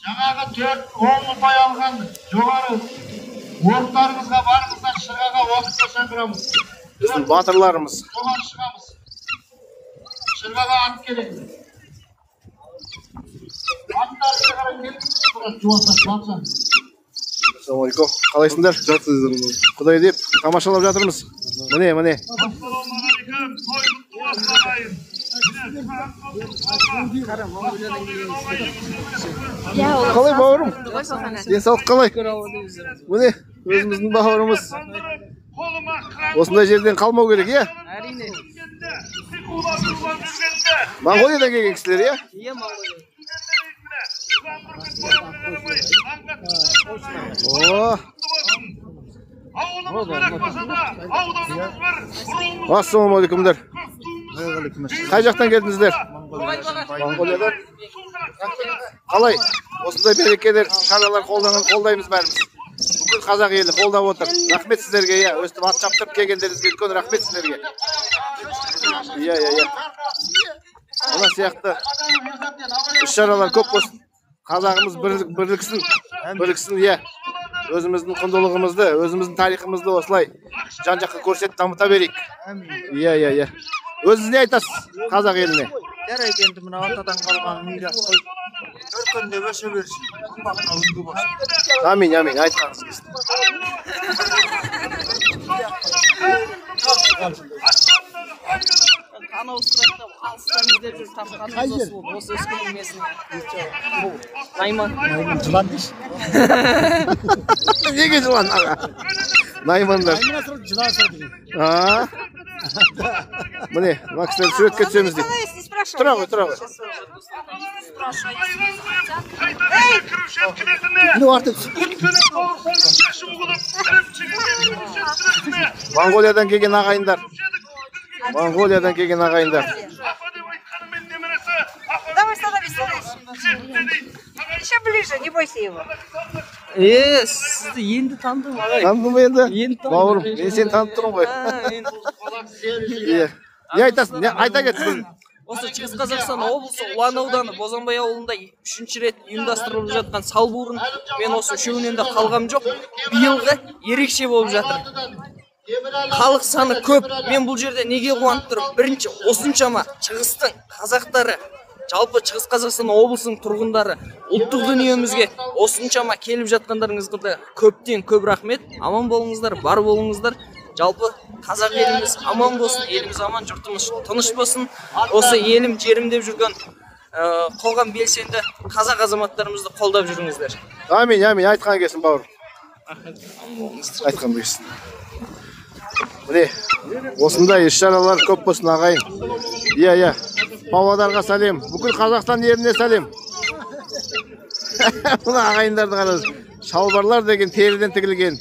Жаңағы 4-10 ұпай алған жоғары орындарыңызға барыңыздар, шырғаға уақытша шақырамыз. Біздің батырларымыз. Жоғары шығамыз. Шырғаға ат керек. Аттарыңызға қарай келіп тұрады, жуасақ, батыржан. Ассалаумағалейкум. Қалайсыңдар? Жақсы. Құдай деп тамашалап жатырмыз. Міне, міне. Ассалаумағалейкум, той құтты болсын, ағайын. Қалай, бауырым? Денсаулық қалай? Міне, өзіміздің бауырымыз. Осындай жерден қалмау керек, иә? Әрине. Моңғолиядан келген кісілер, иә? Иә, Моңғолия. О, Ауылымыз бөлек болса да, ауданымыз бір, руымыз ассалаумағалейкумдар. Қай жақтан келдіңіздер? Моңғолиядан. Қалай? Осындай мерекелер, шаралар қолдаймыз бәріміз. Бүкіл қазақ елі қолдап отыр. Рахмет сіздерге, иә. Өстіп ат шаптырып келгендеріңізге үлкен рахмет сіздерге. Иә, иә, иә. Мына сияқты іс шаралар көп болсын. Қазағымыз бірліксін, бірліксін, иә. Өзіміздің құндылығымызды, өзіміздің тарихымызды осылай жан-жаққа көрсетіп дамыта берейік. Иә, иә, иә. Өзіңіз не айтасыз қазақ еліне? Жарайды, енді мына атадан қалған мирас қой. Өркендеп өсе берсін. Ұрпаққа үлгі болсын. Амин, амин, айтқаныңыз келсін. Анау сұрақта алыстан іздеп жүр, тапқанымыз осы болды. Осы Өскемен местінде. Найман. Жылан дейші. Неге жылан, аға? Наймандар. Жылан сұрады. А? Міне, мына кісілер суретке түсеміз дейді. Не спрашивай. Тұра ғой, тұра ғой. Ну, артық. Моңғолиядан келген ағайындар. Моңғолиядан келген ағайындар. Давай, становись, становись. Еще ближе, не бойся его. Е, сізді енді таныдым, ағай. Таныдың ба енді? Енді таныдым. Бауырым, мен сені танып тұрмын ғой. А, енді. Иә. Не айтасың? Не айта кет. Осы Шығыс Қазақстан облысы Ұлан ауданы Бозанбай ауылында үшінші рет ұйымдастырылып жатқан салбурын, мен осы үшеуінен де қалғам жоқ. Биылғы ерекше болып жатыр. Халық саны көп. Мен бұл жерде неге қуанып тұрмын? Бірінші, осыншама Шығыстың қазақтары, жалпы Шығыс Қазақстан облысының тұрғындары ұлттық дүниемізге осыншама келіп жатқандарыңызға да көптен көп рахмет. Аман болыңыздар, бар болыңыздар. Жалпы қазақ еліміз аман болсын, еліміз аман, жұртымыз тыныш болсын. Осы елім, жерім деп жүрген қоғам белсенді қазақ азаматтарымызды қолдап жүріңіздер. Амин, амин, айтқан келсін, бауырым. Айтқан келсін. Міне, осындай іс шаралар көп болсын, ағайын. Иә, иә. Павлодарға сәлем, бүкіл Қазақстан еліне сәлем. Мына ағайындарды қараңыз. Шалбарлар деген теріден тігілген.